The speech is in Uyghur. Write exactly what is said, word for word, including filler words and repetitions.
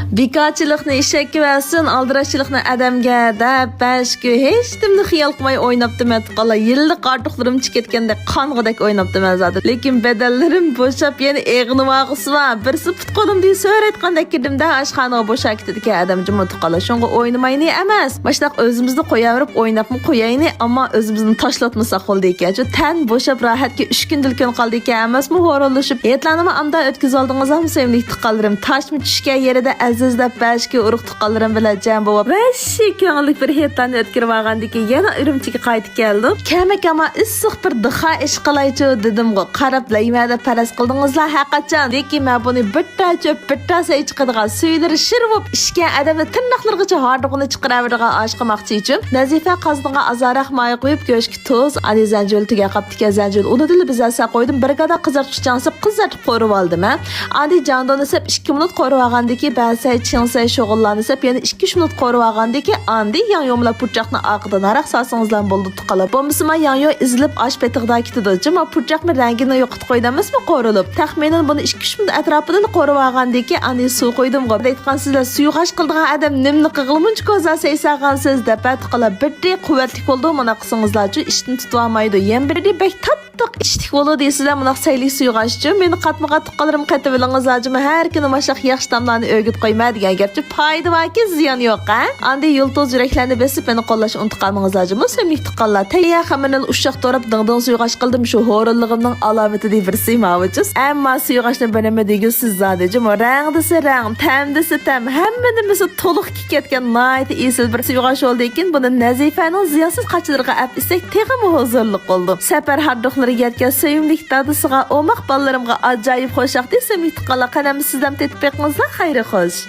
بىكارچىلىقنى ئېشەككە بەرسۇن، ئالدىراشچىلىقنى ئادەمگە دەپ، بەشكۈ ھېچنېمىنى خىيال قىلماي ئويناپتىمەن تۇغقانلار. يىللىق ئارتۇقلىرىم چىقىپ كەتكەندەك قانغۇدەك ئويناپتىمەن زادى. لېكىن بەدەنلىرىم بوشاپ، يەنە ئېغىنىۋالغۇسى بار. بىرسى پۇت-قولۇمدىن سۆرەيتقاندەك كىردىم-دە، ئاشخانىغا بوشاپ كېتىدىكەن ئادەم جۇمۇ تۇغقانلار. شۇڭا ئوينىماينى ئەمەس، ماشۇنداق ئۆزىمىزنى قوياۋېرىپ ئويناپمۇ قوياينى، ئەمما ئۆزىمىزنى تاشلاتمىساق بولىدىكەن. شۇ تەن بوشاپ، راھەتكە ئۈچ كۈندىلا كۈن قالدىكەن ئەمەسمۇ، ھورۇنلىشىپ. ھېيتلارنىمۇ ئامدا ئۆتكۈزۈۋالدىڭىزمۇ، سۆيۈملۈك تۇغقانلىرىم؟ تاشمۇ چۈشكەن يېرىدە ئەزىز دەپ بەشكۈ ئۇرۇق تۇغقانلىرىم بىلەن جەم بولۇپ، ۋەھشىي كۆڭۈللۈك بىر ھېيتلارنى ئۆتكۈرۈۋالغاندىن كېيىن يەنە ئۈرۈمچىگە قايتىپ كەلدۇق. كەمە-كاما ئىسسىق بىر دىخا ئىش قىلايچۇ دېدىمغۇ. قاراپ لەيمە دەپ پەرەز قىلدىڭىزلا ھەرقاچان. لېكىن مەن بۇنى بىر تال چۆپ، بىر تال سەي چىقىدىغان، سۈيلىرى شىر بولۇپ ئىچكەن ئادەمنى تىرناقلىرىغىچە ھاردۇقىنى چىقىرىۋېرىدىغان ئاش قىلماقچى ئىچىم. نەزىپە قازىنىغا ئازراق ماي قۇيۇپ، گۆشكە تۇز، ئاندىن زەنجىۋىل تۈگەپ قاپتىكەن. زەنجىۋىل ئۇنى دېسە بىزەرسە قويدۇم، بىر گاداق قىزارتقۇچ جانسىپ قىزارتىپ قورۇۋالدىم ھە. ئاندىن جاڭدۇنى سەپ ئىككى مىنۇت قورۇۋالغاندىكى بەسەي چىڭسەي شوغۇللارنى سەپ يەنە ئىككى ئۈچ مىنۇت قورۇۋالغاندىكى ئاندىن ياڭيۇ بىلەن پۇرچاقنى ئارقىدىن ھاراق سالسىڭىزلا بولدى تۇغقانلار. بولمىسا ما ياڭيۇ ئېزىلىپ ئاش پېتىغا كېتىدۇ. جۇمۇ پۇرچاقمۇ رەڭگىنى يوقىتىپ قويدى ئەمەسمۇ قورۇلۇپ. تەخمىنەن بۇنى ئىككى ئۈچ مىنۇت ئەتراپىدىلا قورۇۋالغاندىكى ئاندىن سۇ قۇيدۇمغۇ. دەيدىغانسىزلەر، سۇيغاش قىلىدىغان ئادەم نېمىنى قىلغىلى مۇنچە كوزا سەي سالغانسىز دەپ ھە تۇغقانلار. بىردى قۇۋۋەتلىك بولىدۇ، مۇنداق قىلسىڭىزلارچۇ ئىشتىن تۇتۇۋالمايدۇ. يەنە بىردى بەك تاتلىق ئىچتىك بولىدۇ دەيسىلەر، مۇنداق سەيلىك سۇيغاچچۇ. مېنى قاتمىغان تۇغقانلىرىم قېتىۋېلىڭىزلارچۇ، مەن ھەر كۈنى ماشاق ياخشى تاملارنى ئۆگىتىپ قويمەن دېگەن گەپچۇ. پايدا باركى، زىيان يوق ھە. ئاندىن يۇلتۇز يۈرەكلەرنى بېسىپ مېنى قوللاشنى ئۇنتۇپ قالمىڭىزلارچۇ، مۇ سۆيۈملۈك تۇغقانلار. تەييار خېمىرنى ئۇششاق دوراپ دىڭ-دىڭ سۇيغاچ قىلدىم، شۇ ھورۇنلۇقۇمنىڭ ئالامىتىدىن بىرسى ماۋۇچۇ. ئەمما سۇيغاچنى بىرىمۇ دېگۈسىز زادى جۇمۇ. رەڭدىسى رەڭ، تەمدىسى تەم، ھەممە نېمىسى تولۇق كەتكەن ناھايىتى ئېسىل بىر سۇيغاچ بولدىكىن، بۇنى نەزىپەنىڭ زىيانسىز قاچىلىرىغا ئەپ ئىچسەك تېخىمۇ ھۇزۇرلۇق بولىدۇ. سەپەر ھاردۇقلىرى يەتكەن سۆيۈملۈك دادىسىغا، ئوماق بالىلىرىمغا ئاجايىپ خۇشياقتى. سۆيۈملۈك تۇغقانلار، قېنى ئەمدى سىزلەم تېتىپ بېقىڭىزلار، خەيرى خوش.